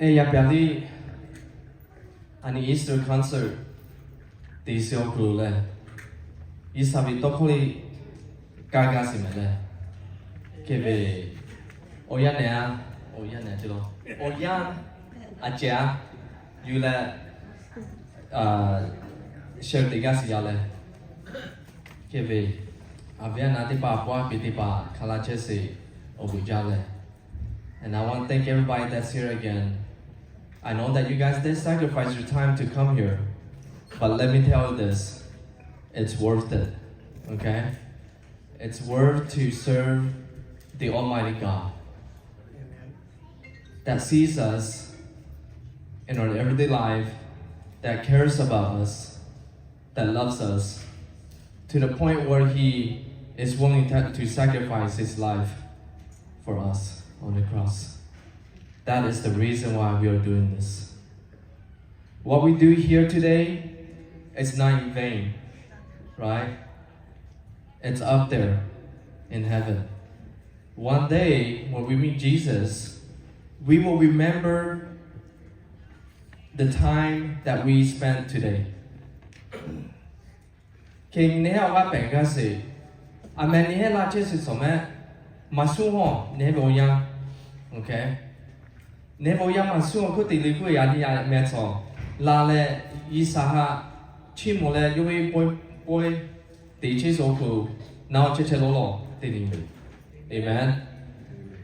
E yaꞈ pyaˍ liˇ, a nyi Easter concert te shiˍ awˬ hk'aw lo lehˬ, G'uiˬsha ve tawˇ hkawˇ liˇ kaˇ gaˇ shiˍ mehˍ leh, hk'e ve awˬ yanˇ nehˬ a, awˬ yanˇ nehˬ a ce la, awˬ yanˇ a ceh a yuˬ leh, share te gaˇ shiˍ yaˇ leh, hk'e ve a ve a naˍ teˇ hpaˍ, a pawˇ a piˍ teˇ hpaˍ hk'a laˇ chehˇ sheˍ awˬ vuiˬ jaˇ leh. And I want to thank everybody that's here again. I know that you guys did sacrifice your time to come here, but let me tell you this, it's worth it. Okay? It's worth to serve the Almighty God that sees us in our everyday life, that cares about us, that loves us, to the point where He is willing to, to sacrifice His life for us on the cross. That is the reason why we are doing this. What we do here today is not in vain, right? It's up there in heaven. One day, when we meet Jesus, we will remember the time that we spent today. Hk'e nyi nehˬ hehˉ awˬ g'aˇ pehˬ gaˇ sheˍ. A meh nyi nehˬ hehˉ laˇ chehˇ sheˍ shawˍ mehˆ, maˍ shuˉ hawˇ nehˬ hehˉ ve awˬ yanˇ. Okay. Nehˬ hehˉ ve awˬ yanˇ maˍ shuˉ awˬ hk'oˆ te le k'oˆ ve yaꞈ nyi yaꞈ meh tcuh la leh, G'uiˬsha htaꞈ chiˇ mvuh leh yawˇ ve pawehˇ pawehˇ te chehˇ sheˍ awˬ hk'aw lo, na awˬ chehˇ chehˇ lawˇ lawˬ te nyi ve. Amen.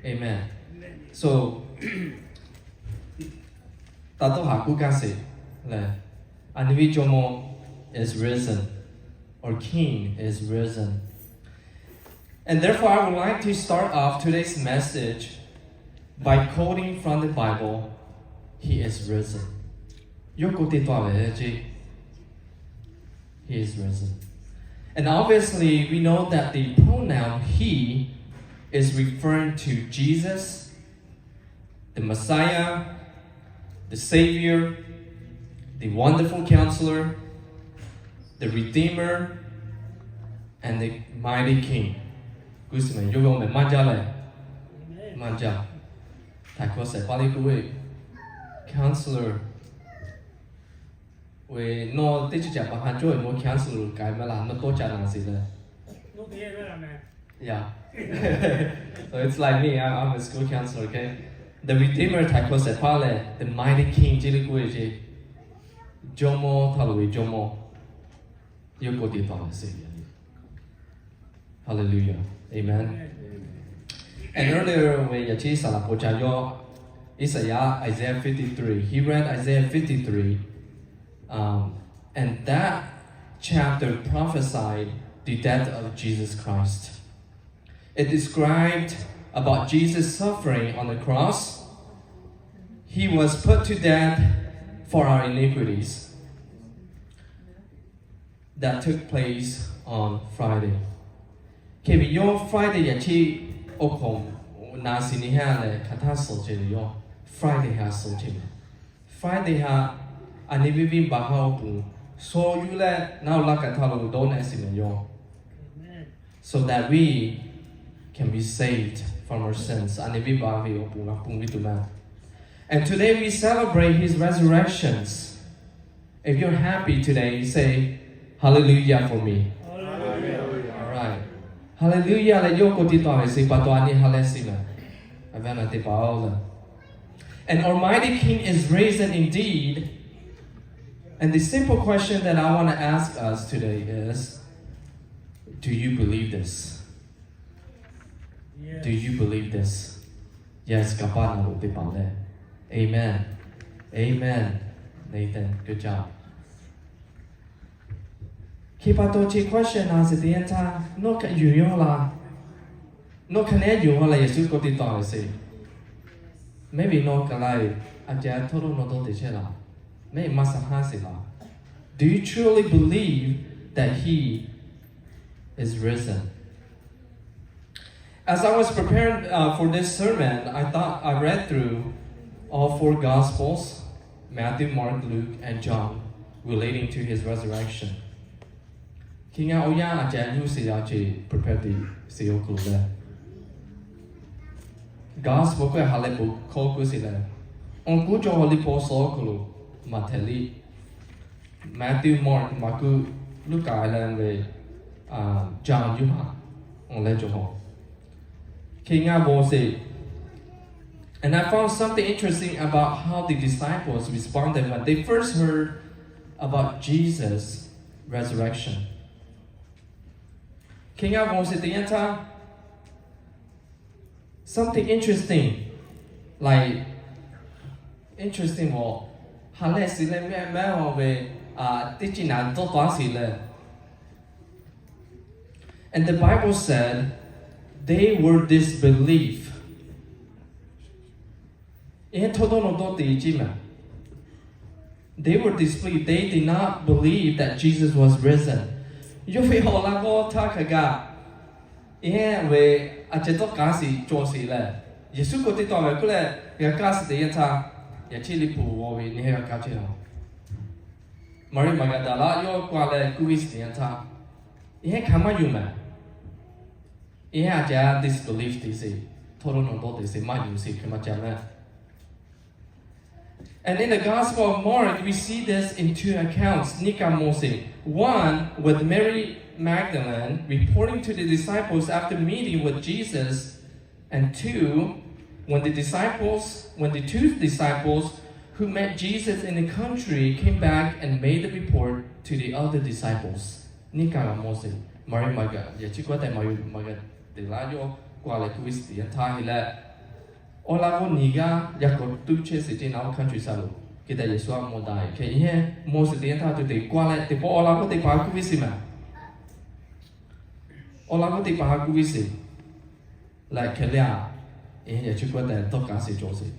Amen. So, taˇ tawˇ haˍ k'oˆ gaˇ sheˍ leh, a nyi ve Jawˇmawˇ is risen, our King is risen. And therefore, I would like to start off today's message by quoting from the Bible, He is risen. Yawˇ k'oˆ te taˍ ve ce, He is risen. And obviously, we know that the pronoun He is referring to Jesus, the Messiah, the Savior, the Wonderful Counselor, the Redeemer, and the Mighty King. Kuˬ shiˍ mehˍ, yawˇ ve awˬ mehˍ maˇ jaˇ leh, maˇ jaˇ. Htaiˍ hkawˇ shehˍ hpaˇ liˇ k'oˆ ve, Counselor ve nawˬ teˇ chi caꞈ pa ha cawˇ ve mawˇ counselor k'ai maˇ laˬ, nawˬ tawˇ ca naˬ sheˍ leh. Yeah. So it's like me, I'm, I'm a school counselor, okay? The Redeemer htaiˍ hkawˇ shehˍ hpaˇ leh, the Mighty King ce le k'oˆ ve ce, Jawˇmawˇ htaꞈ loˍ ve Jawˇmawˇ, yawˇ k'oˆ te taˍ ve sheˍ. Hallelujah. Amen. And earlier, ve yaꞈ chi Iˉsaˍyaˆ k'oˆ ca yawˇ, Iˉsaˍyaˆ, Isaiah fifty-three. He read Isaiah fifty-three. Um, and that chapter prophesied the death of Jesus Christ. It described about Jesus suffering on the cross. He was put to death for our iniquities. That took place on Friday. Hk'e ve yawˇ Friday yaꞈ chi awˬ hk'awꞈ na shiˍ nyi hehˉ leh hk'aˬ htaˇ suhˍ chehˇ ve yawˇ Friday htaꞈ suhˍ chehˇ ve. Friday htaꞈ a nyi viˇ viˇ baˬ ha awˬ pon shaw yuˬ leh naˆ uˬ laˇ kaꞈ htaˇ lo dawˇ nehˆ shiˍ mehˍ yawˇ, so that we can be saved from our sins. A nyi viˇ baˬ ve awˬ pon g'a pun ve tuˬ ma. And today we celebrate His resurrections. If you're happy today, say Hallelujah for me. All right. Hallelujah leh yawˇ k'oˆ te taˍ ve sheˍ pa taw a nyi ha leh shiˍ mehˍ. A ve na teˇ hpaˍ-oˬ leh. And Almighty King is risen indeed. And the simple question that I want to ask us today is, do you believe this? Do you believe this? Yes, kaˍ paˆ na loˍ teˇ hpaˍ leh. Amen. Amen. Nathan, good job. Hk'e pa taw chi question na shiˍ teˇ yanˇ htaˇ, nawˬ hk'e yuˬ yawˇ la, nawˬ hk'e nehˉ yuˬ ha leh Yeˍsuˆ k'oˆ te taˍ ve sheˍ. Maybe nawˬ kaˬ la-e, a ca htawˇ lo nawˬ dawˇ te chehˇ laˬ. Maybe maˇ shaˍ haˉ sheˍ laˬ. Do you truly believe that He is risen? As I was preparing, uh, for this sermon, I thought I read through all four Gospels, Matthew, Mark, Luke, and John, relating to his resurrection. Hk'e ngaˬ awˬ yanˇ a ca nyi shiˍ yaˇ ce prepare te shiˍ awˬ hk'aw lo leh, Gospel k'oˆ ve ha lehˬ bon hkawˇ k'oˆ sheˍ leh, awˬ kuˉ cawˇ haw liˇ paw suh awˬ hk'aw lo, Maꞈhtehˍ liˇ, Matthew, Mark, Maˍkuˆ, Luˉkaꞈ leh ve, Jaˍ, Yoˇhanˬ, awˬ leh cawˬ haw. Hk'e ngaˇ bon sheˍ. And I found something interesting about how the disciples responded when they first heard about Jesus' resurrection. Hk'e ngaˇ bon sheˍ teˇ yanˇ htaˇ, something interesting, like, interesting awˬ, ha lehˬ shiˍ leh mehˆ mehˆ haw ve, teˇ ceuˬ naˍ dawˇ taˍ sheˍ leh, and the Bible said they were disbelief. Eˬ, htawˇ dawˇ nawˬ dawˇ te ceˇ mehˍ. They were disbelief. They did not believe that Jesus was risen. Yawˇ ve awˬ laꞈ g'awˇ htaˇ hk'a gaˬ, eˬ, ve, a ceh dawˇ kaˍ sheˍ cawˬ sheˍ leh, Yeˍsuˆ k'oˆ teˇ tawˆ ve hk'oˆ leh g'a kaˇ sheˍ teˇ yanˇ htaˇ, yaꞈ chi liꞈ hpu g'aw ve nyi heˆ g'a kaˇ ceˇ a. Maˍriˆ Maˍgaˍdaˍlaˆ yawˇ k'oˆ leh kuˇ ve sheˍ teˇ yanˇ htaˇ, eˬ, hk'aˬ maˇ yuˬ mehˍ. Eˬ, a ceh disbelief te sheˍ, htawˇ dawˇ nawˬ dawˇ te sheˍ, maˇ yuˬ sheˍ hk'e maˇ ca mehˍ. And in the Gospel of Mark, we see this in two accounts. Nyi kaꞈ mawˬ sheˍ. One, with Mary Magdalene reporting to the disciples after meeting with Jesus, and two, when the disciples, when the two disciples who met Jesus in the country came back and made the report to the other disciples. Nyi kaꞈ g'a mawˬ sheˍ. Maˍriˆ Maˍgaˍ, yaꞈ chi k'oˆ tehꞈ Maˍriˆ Maˍgaˍdeˍlaˆ yawˇ k'oˆ leh kuˇ ve sheˍ teˇ yanˇ htaˇ heˆ leh, awˬ laꞈ g'awˇ nyi g'aˇ yaꞈ k'awꞈ tuˉ chehˇ sheˍ ceˇ naˍ oˇ country side lo. Hk'e te Yeˍsuˆ a mawˬ daꞈ hk'e, eˬ, mawˬ sheˍ teˇ yanˇ htaˇ tuˬ te k'oˆ leh teˇ pawˆ awˬ laꞈ g'awˇ teˇ hpaˍ kuˇ ve sheˍ mehˍ. Awˬ laꞈ g'awˇ teˇ hpaˍ kuˇ ve sheˍ. Leh hk'e le a, eˬ, yaꞈ chi k'oˆ tehꞈ dawˇ kaˍ sheˍ cawˬ sheˍ.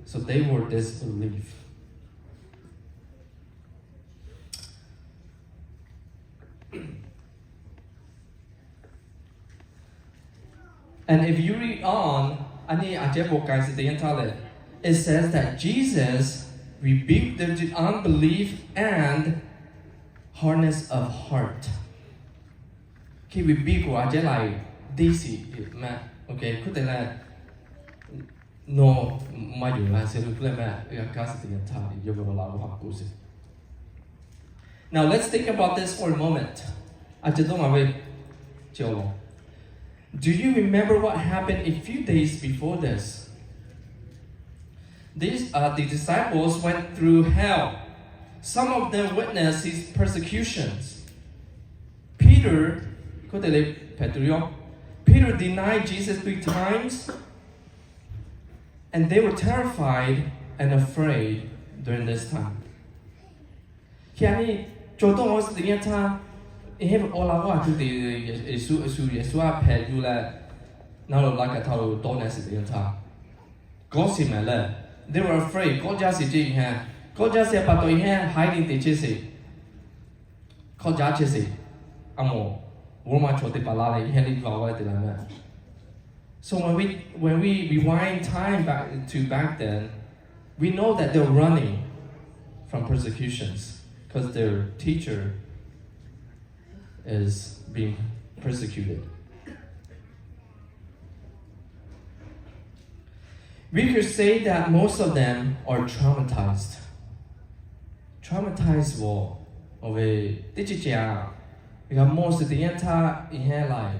So they were disbelief. And if you read on, a nyi a ceh bon k'ai sheˍ teˇ yanˇ htaˇ lehˬ, it says that Jesus rebuked the unbelief and hardness of heart. Hk'e rebuke k'o a ceh laiˬ, deˇ shiˍ mehˍ. Oˇ hk'e te leh, nawˬ maˇ yonˍ la sheˍ lo k'oˆ leh mehˍ, g'a kaˇ sheˍ teˇ yanˇ htaˇ yawˇ ve awˬ laꞈ g'awˇ htaꞈ k'oˆ sheˍ. Now let's think about this for a moment. A ceh dawˇ ma ve, ceh awˬ lawn. Do you remember what happened a few days before this? These, uh, the disciples went through hell. Some of them witnessed his persecutions. Peter, k'oˆ te le, Peter yawˇ, Peter denied Jesus three times, and they were terrified and afraid during this time. Hk'e a nyi cawˬ dawˇ sheˍ teˇ yanˇ htaˇ, eˬ, awˬ laꞈ g'awˇ a tuˬ te, Yeˍsuˆ, Yeˍsuˆ a hpehꞈ yuˬ leh, naˬ lo laꞈ kaꞈ htaˇ lo dawˇ na sheˍ teˇ yanˇ htaˇ, kawˆ sheˍ mehˍ leh, they were afraid, kawˆ jaˇ sheˍ ceˇ eˬ, kawˆ jaˇ sheˍ pa taw eˬ, hiding te chehˇ sheˍ. Hk'awꞈ jaˇ chehˇ sheˍ. A moˍ, Roˉmaꞈ chaw teˇ hpaˍ la leh, heˆ liˇ g'a g'a te la mehˍ. So when we, when we rewind time back to back then, we know that they were running from persecutions because their teacher is being persecuted. We could say that most of them are traumatized. Traumatized ပေါ့, ဟိုပဲ, တိတ်ဆိတ်စရာ, ဒီကမော့စစ်တရင်ထ, အဟဲလိုက်,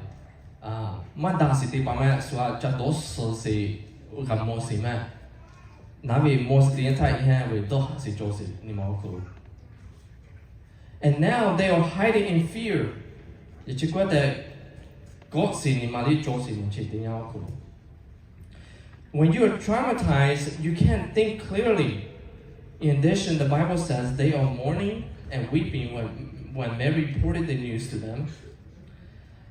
အာ, မဒါစစ်တေပါမဲ့, ဆိုတာ, ကြတော့စောစေ, ကမော့စစ်မဲ့, နာမည်မော့စစ်တရင်ထ, အဟဲဝေတော့စေကြောစေ, နေမှာ, ခု. And now they are hiding in fear. ယချစ်ကွက်တဲ့, ကော့စီနေမှာ, လေးကြောစီနေချစ်တင်ရအောင်, ခု. When you are traumatized, you can't think clearly. In addition, the Bible says they are mourning and weeping when, when Mary reported the news to them.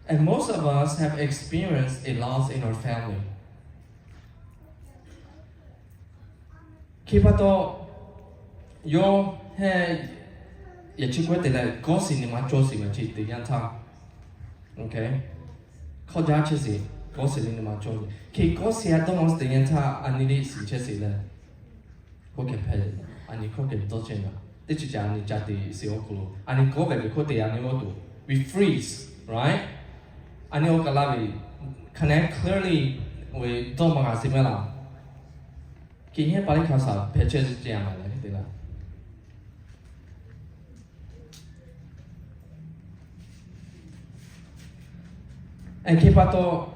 And most of us have experienced a loss in our family. ခီဖျိတော့, ယိၤဟဲ, ယချစ်ကွက်တဲ့လဲ, ကောစီနေမှာ, ကြောစီမှာ, ချစ်တင်ရထ, ခီဖျိချစ်စီ, ကောစီနေမှာ, ကြောစီ, ခီဖျိစီအတော့, တင်ရထ, အနံၤလေးစီချက်စီလဲ, ကိုယ်ကဖဲ, အနံၤကိုယ်ကတော့ချင်တာ, တိတ်ဆိတ်စရာ, အနံၤကြတည်စီ, အခု, အနံၤကိုယ်ပဲ, ကိုယ်တရားနေလို့တူ, we freeze, right? အနံၤ okay လာပြီ, cannot clearly ve dawˇ maˇ g'a sheˍ mehˍ laˇ. Ke heˉ pa liˇ hk'a shaˍ hpehꞈ chehˇ ce a ma le te laˇ. And hk'e pa taw,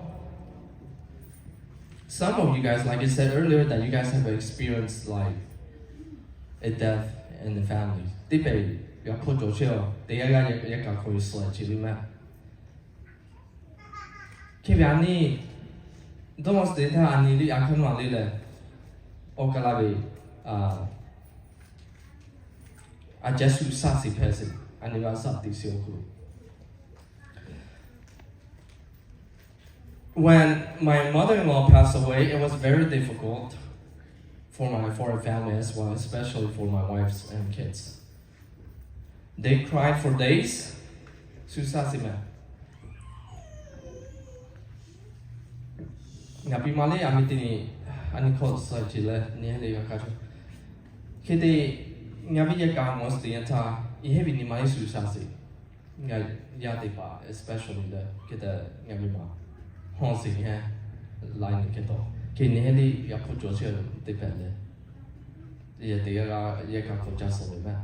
some of you guys, like I said earlier, that you guys have experienced like a death in the family. Teˇ hpehꞈ yaꞈ hk'aw cawˬ chehˇ a, teˇ g'aˇ g'aˇ yaꞈ kaꞈ hk'aw suh ce ve mehˍ. Hk'e ve a nyi, dawˇ maˇ sheˍ te htaˇ a nyi liˇ a hkaˇ maˬ le leh, awˬ ka la ve, a, a caˇ shu shaˆ shiˍ hpehꞈ sheˍ, a nyi g'a shaˆ tiꞈ sheˍ awˬ hk'aw lo. When my mother-in-law passed away, it was very difficult for my, for our family as well, especially for my wife's and kids. They cried for days. Shu shaˆ shiˍ mehˍ. Ngaˬ pi ma le a mi te nyi, a nyi hk'aw suh ce leh nyi heˆ le g'a kaˇ cawˬ. Hk'e te, ngaˬ ve yehˬ kaꞈ mawˬ sheˍ te yanˇ htaˇ, i heˆ ve nyi ma le shu shaˆ shiˍ. Ngaˬ yaˇ teˇ hpaˍ especially leh hk'e te ngaˬ ve ma hawˇ sheˍ nyi heˆ, la nyi hk'e taw, hk'e nyi heˆ le yaꞈ hk'aw cawˬ chehˇ teˇ hpehꞈ leh, yehˬ te g'a, yehˬ kaꞈ hk'aw ca suh ve mehˍ.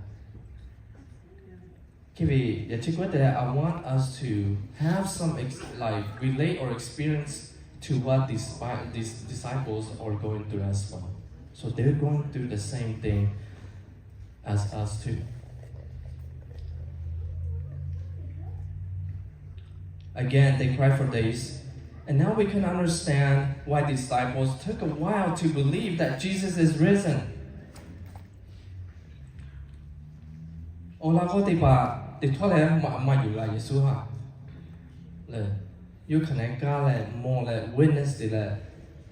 Hk'e ve, yaꞈ chi k'oˆ te leh, I want us to have some ex-, like, relate or experience to what these, these disciples are going through as well. So they're going through the same thing as us too. Again, they cried for days. And now we can understand why disciples took a while to believe that Jesus is risen. Awˬ laꞈ g'awˇ teˇ hpaˍ teˇ htawˇ leh maˇ maˇ yuˬ g'a Yeˍsuˆ haꞈ lehˬ, yawˇ hk'aˬ nehˬ kaˇ leh mawˬ leh witness te leh,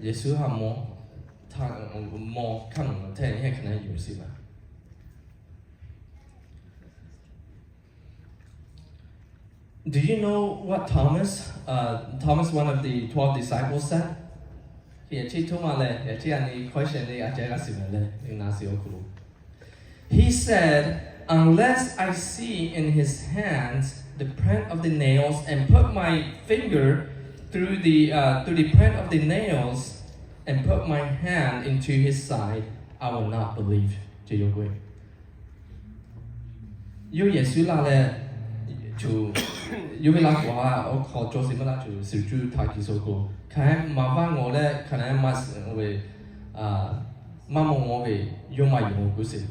Yeˍsuˆ haꞈ mawˬ htaˇ, mawˬ hkaˇ mvuhˬ hteˇ nyi heˆ hk'aˬ nehˬ yuˬ sheˍ laˇ. Do you know what Thomas, uh, Thomas, one of the twelve disciples, said? Yaꞈ chi Toˇmaꞈ lehˬ, yaꞈ chi a nyi question le a ceh g'a shiˍ mehˍ leh, na shiˍ awˬ hk'aw lo. He said, "Unless I see in his hands the print of the nails and put my finger through the, uh, through the print of the nails and put my hand into his side, I will not believe." Yawˇ Yeˍsuˆ laˇ leh, yawˇ ve laˇ k'awꞈ ha awˬ hk'aw cawˬ sheˍ maˇ laˇ, cuˬ suˍ cuˇ htaꞈ kiˬ so k'o, hk'aˬ hk'e maˍ vaˇ ngawˬ leh hk'aˬ nehˬ maˇ ve, maˇ mawˬ ngawˬ ve, yawˇ maˇ yonˍ k'oˆ sheˍ.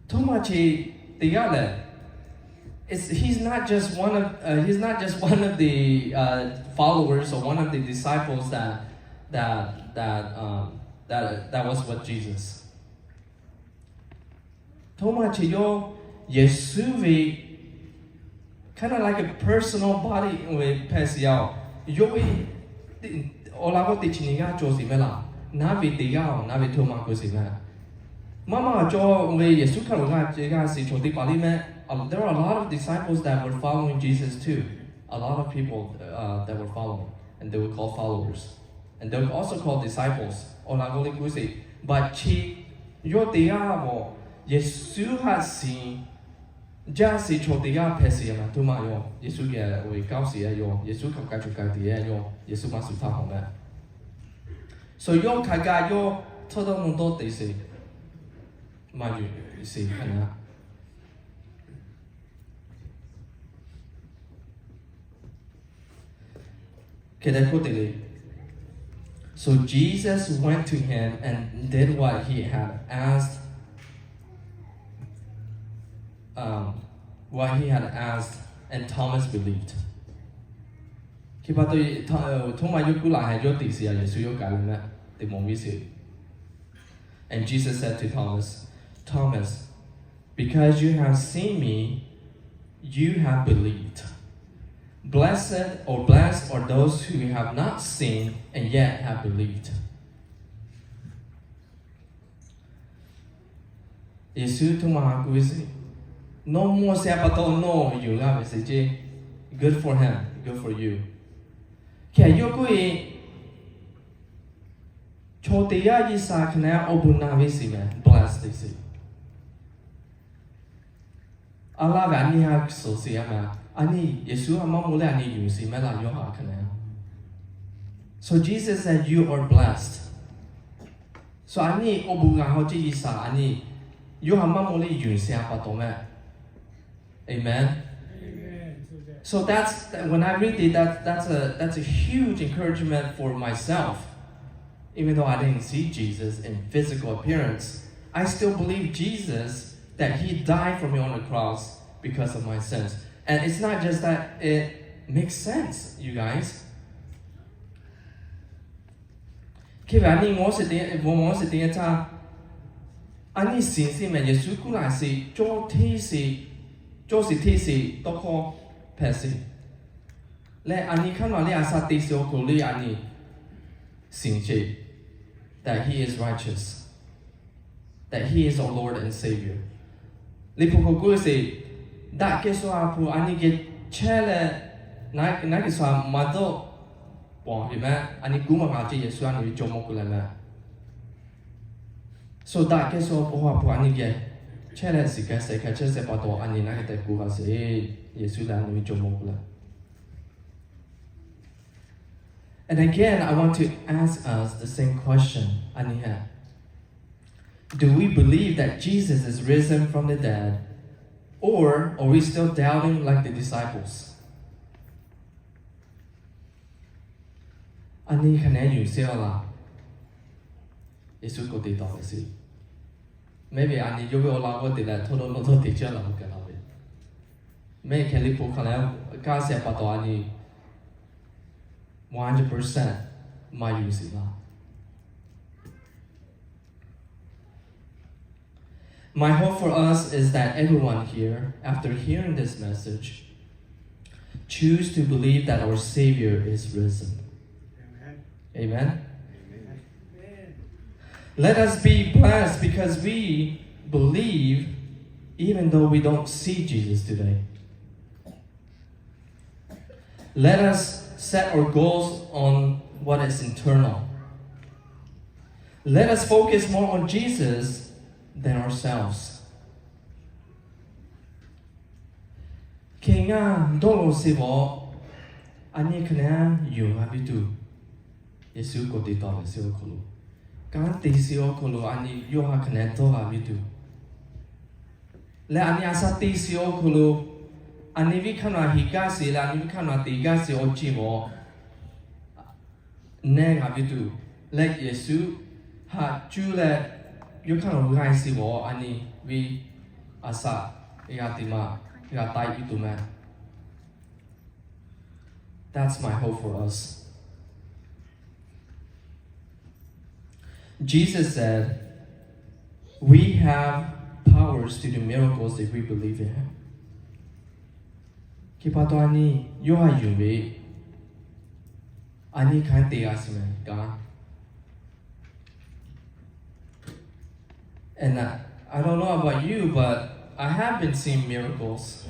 Toˇmaꞈ chi teˇ g'aˇ lehˬ, it's, he's not just one of, uh, he's not just one of the, uh, followers or one of the disciples that, that, that, um, that, that was with Jesus. Toˇmaꞈ chi yawˇ Yeˍsuˆ ve kind of like a personal body ve hpehꞈ sheˍ yaˇ-oˬ. Yawˇ ve awˬ laꞈ g'awˇ teˇ chi nyi g'aˇ cawˬ sheˍ mehˍ laˇ. Naˉ ve teˇ g'aˇ-oˬ, naˉ ve Toˇmaꞈ k'oˆ sheˍ mehˍ. Maˇ maˇ cawˬ ve Yeˍsuˆ hk'a lo g'a g'a shiˍ chaw teˇ hpaˍ le mehˍ. There were a lot of disciples that were following Jesus too. A lot of people, uh, that were following, and they were called followers. And they were also called disciples. Awˬ laꞈ g'awˇ le k'oˆ sheˍ. But chi yawˇ teˇ g'aˇ-oˬ, Yeˍsuˆ haꞈ shiˍ jaˇ sheˍ chaw teˇ g'aˇ hpehꞈ sheˍ yaˇ mehˍ. Toˇmaꞈ yawˇ, Yeˍsuˆ geh oˇ ve k'aˇ shiˍ yaˇ yawˇ, Yeˍsuˆ hk'a ka cuˬ ka tiꞈ yaˇ yawˇ, Yeˍsuˆ maˇ shuˍ htaˇ hawˬ mehˍ. So yawˇ hk'aˬ kaꞈ yawˇ tawˇ dawˇ nawˇ dawˇ te sheˍ, maˇ yuˬ sheˍ hk'aˬ nehˬ. Hk'e te k'oˆ te le. So Jesus went to him and did what he had asked, um, what he had asked, and Thomas believed. Hk'e pa taw, Toˇmaꞈ yawˇ kuˇ laˬ heh yawˇ teꞈ sheˍ yaˇ Yeˍsuˆ yawˇ kaꞈ le mehˆ teꞈ mawˬ viˉ sheˍ. And Jesus said to Thomas, Thomas, because you have seen me, you have believed. Blessed or blessed are those who have not seen and yet have believed. Yeˍsuˆ Toˇmaꞈ haꞈ k'oˆ ve sheˍ, nawˬ mawˬ sheˍ a pa taw nawˬ yonˍ g'a ve sheˍ ceˇ. Good for him, good for you. Hk'e yawˇ k'oˆ ve, chaw teˇ g'aˇ G'uiˬsha hk'aˬ nehˬ awˬ bon na ve sheˍ mehˍ, bless te sheˍ. A laˇ ve a nyi ha suhˍ sheˍ yaˇ mehˍ. A nyi Yeˍsuˆ haꞈ maˇ mawˬ leh a nyi yonˍ sheˍ mehˍ laˇ yawˇ haꞈ hk'aˬ nehˬ. So Jesus said, "You are blessed." So a nyi awˬ bon g'a haw ce G'uiˬsha a nyi, yawˇ ha maˇ maw le yuˬ shehˍ a pa taw meh. Amen. So that's, when I read it, that, that's a, that's a huge encouragement for myself. Even though I didn't see Jesus in physical appearance, I still believe Jesus, that he died for me on the cross because of my sins. And it's not just that, it makes sense, you guys. Hk'e ve a nyi ngaw sheˍ te, ngaw sheˍ te htaˇ, a nyi shiˍ sheˍ meh Yeˍsuˆ kuˇ laˬ sheˍ, cawˇ hteˇ sheˍ, cawˇ sheˍ hteˇ sheˍ tawˇ hkawˇ hpehꞈ sheˍ. Leh a nyi hk'aˇ naˬ le a sha te sheˍ awˬ hk'aw lo le a nyi shiˍ sheˍ, that he is righteous, that he is our Lord and Savior. Liꞈ hpu hk'aw k'oˆ sheˍ, daꞈ kehˬ shu a hpu a nyi geh chehˇ leh, naˉ kehˬ shu a maˇ dawˇ paw ve meh, a nyi gu maˇ g'a ce Yeˍsuˆ a nyi ve jawˇmawˇ k'oˆ leh meh. So daꞈ kehˬ shu a hpu a nyi geh chehˇ leh shiˍ kehˬ shehˍ hk'a chehˇ shehˍ pa taw a nyi naˉ kehˬ tehꞈ k'oˆ g'a sheˍ, Yeˍsuˆ leh a nyi ve jawˇmawˇ k'oˆ leh. And again, I want to ask us the same question, a nyi hehꞈ. Do we believe that Jesus is risen from the dead, or are we still doubting like the disciples? A nyi hk'aˬ nehˬ yuˬ sheˍ a laˇ, Yeˍsuˆ k'awꞈ te taw ve sheˍ. Mehˆ ve a nyi yawˇ ve awˬ laꞈ g'awˇ te leh hto lo nawˬ htawˇ te chehˇ laˇ k'oˆ kaꞈ la ve. Mehˆ hkeh liꞈ hpu hk'a leh kaˇ shehˍ pa taw a nyi one hundred percent maˇ yuˬ sheˍ laˇ. My hope for us is that everyone here, after hearing this message, choose to believe that our Savior is risen. Amen. Amen. Let us be blessed because we believe even though we don't see Jesus today. Let us set our goals on what is eternal. Let us focus more on Jesus than ourselves. Hk'e ngaˇ dawˇ law sheˍ vaˬ, a nyi hk'aˬ nehˬ yuˬ g'a ve tuˬ, Yeˍsuˆ k'awꞈ te taw ve sheˍ awˬ hk'aw lo, kanˉ te sheˍ awˬ hk'aw lo a nyi yawˇ ha hk'aˬ nehˬ dawˇ g'a ve tuˬ, leh a nyi a sha te sheˍ awˬ hk'aw lo, a nyi viˉ hk'aˇ naˬ heˍ gaˇ sheˍ leh a nyi viˉ hk'aˇ naˬ te gaˇ sheˍ awˬ ceuˬ vaˬ nehˇ g'a ve tuˬ, leh Yeˍsuˆ haꞈ cuˇ leh yawˇ hk'aˇ naˬ g'a sheˍ vaˬ a nyi ve a sha g'a te ma g'a taiˍ ve tuˬ meh. That's my hope for us. Jesus said, "We have powers to do miracles if we believe in Him." Hk'e pa taw a nyi yawˇ ha yuˬ ve, a nyi hk'aˬ te g'a sheˍ meh kaꞈ. And uh, I don't know about you, but I have been seeing miracles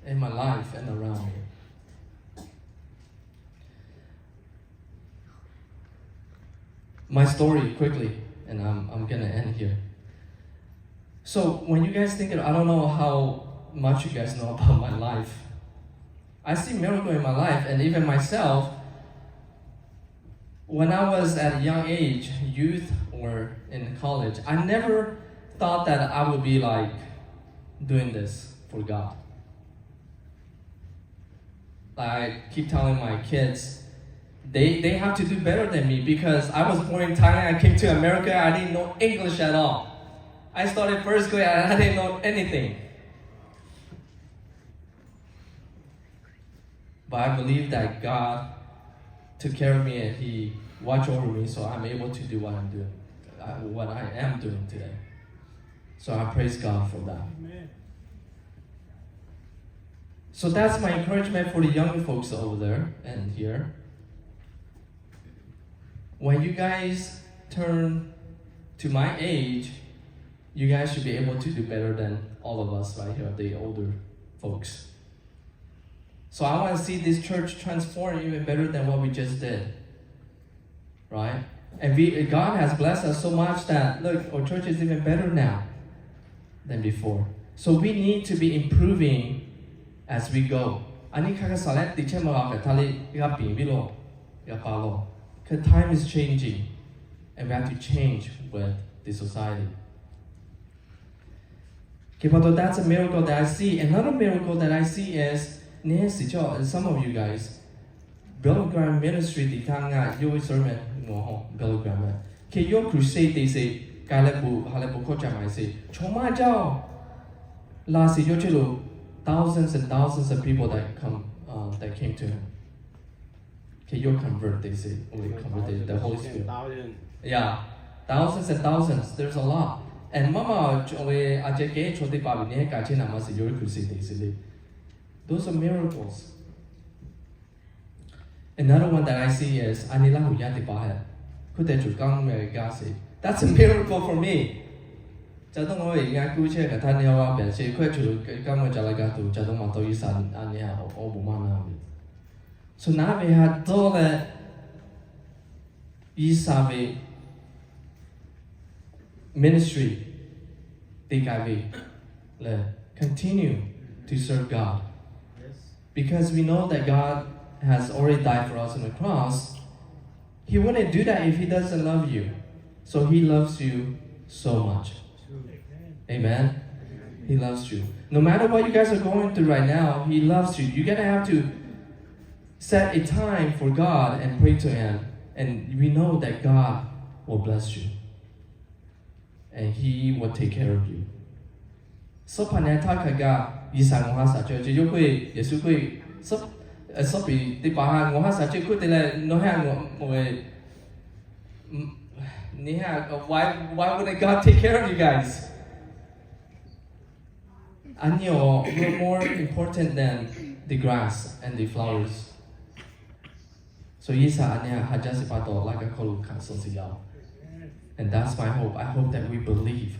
in my life and around me. My story quickly, and I'm, I'm gonna end here. So when you guys think, I don't know how much you guys know about my life. I see miracle in my life, and even myself, when I was at a young age, youth or in college, I never thought that I would be like doing this for God. I keep telling my kids, they, they have to do better than me because I was born in Thailand, I came to America, I didn't know English at all. I started first grade and I didn't know anything. But I believe that God took care of me and He watched over me, so I'm able to do what I'm doing, uh, what I am doing today. So I praise God for that. Amen. So that's my encouragement for the young folks over there and here. When you guys turn to my age, you guys should be able to do better than all of us right here, the older folks. So I want to see this church transform even better than what we just did. Right? And we, God has blessed us so much that, look, our church is even better now than before. So we need to be improving as we go. A nyi hk'aˬ hk'e shaˍ leh teˇ chehˇ ma g'a hpehꞈ htaˇ le g'a piˍ ve law, g'a pa law. Because time is changing, and we have to change with the society. Okay, but that's a miracle that I see. Another miracle that I see is, ne si cho, some of you guys, Billy Graham ministry te htaˇ ngaˬ yawˇ ve sermon mawˬ hawˬ, Billy Graham hk'e yawˇ crusade te sheˍ, ka leh bon ha leh bon hkawˇ ca maˍ sheˍ, chaw maˇ jaˇ-oˬ, laˬ sheˍ yawˇ chehˇ lo, thousands and thousands of people that come, that came to him. Hk'e yawˇ convert te sheˍ, convert the Holy Spirit. Yeah, thousands and thousands. There's a lot. And maˇ maˇ ve a ceh kehˉ chaw teˇ hpaˍ ve ne kaꞈ chehˇ naˍ maˇ sheˍ, yawˇ crusade te sheˍ le. Those are miracles. Another one that I see is a nyi Laˇ huˍ yaˇ teˇ hpaˍ hk'e hkuˇ teh cuˬ kaˇ mvuh ve g'aˇ sheˍ. That's a miracle for me. Ca dawˇ maˇ ve ngaˬ kuˇ chehˇ kaꞈ htaˇ nyi a va pehꞈ sheˍ, hkuˇ teh cuˬ kaˇ mvuh ca la g'a tuˬ ca dawˇ maˇ taw, G'uiˬsha a nyi htaꞈ awˬ bon maˇ na ve. So naˉ ve ha dawˇ leh G'uiˬsha ve ministry te k'ai ve leh continue to serve God. Because we know that God has already died for us on the cross. He wouldn't do that if he doesn't love you. So he loves you so much. Amen. He loves you. No matter what you guys are going through right now, he loves you. You're gonna have to set a time for God and pray to him. And we know that God will bless you. And he will take care of you. Suhˉ hpaˍ nyi htaˇ hk'a gaˬ G'uiˬsha ngaˬ ha shaˍ ceh, yawˇ k'oˆ ve, Yeˍsuˆ k'oˆ ve, suhˉ piˍ teˇ hpaˍ ha ngaˬ ha shaˍ ceh hkuˇ te leh nawˬ hui a ngaˬ moˍ ve, nyi ha, why, why wouldn't God take care of you guys? A nyi awˬ, you're more important than the grass and the flowers. So G'uiˬsha a nyi ha jaˇ sheˍ pa taw laˇ gaˇ hkawˇ lo hkanˍ suh sheˍ yaˇ-oˬ. And that's my hope. I hope that we believe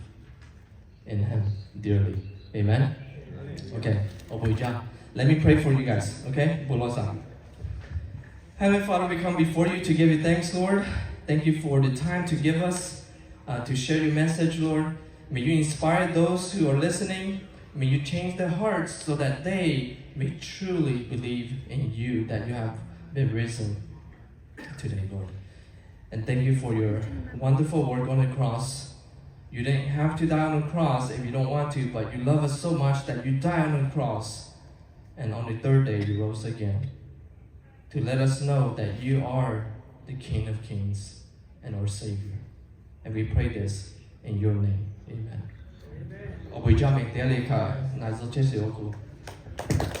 in him dearly. Amen. Okay, awˬ bon jaˇ. Let me pray for you guys. Okay, bon lawˬ shaˍ. Heavenly Father, we come before you to give you thanks, Lord. Thank you for the time to give us, uh, to share your message, Lord. May you inspire those who are listening. May you change their hearts so that they may truly believe in you, that you have been risen today, Lord. And thank you for your wonderful work on the cross. You didn't have to die on the cross if you don't want to, but you love us so much that you died on the cross. And on the third day, you rose again to let us know that you are the King of Kings and our Savior. And we pray this in your name. Amen. Awˬ bon jaˇ meh, teˇ g'aˇ le hkaꞈ na zuhˆ chehˇ sheˍ awˬ hk'aw lo.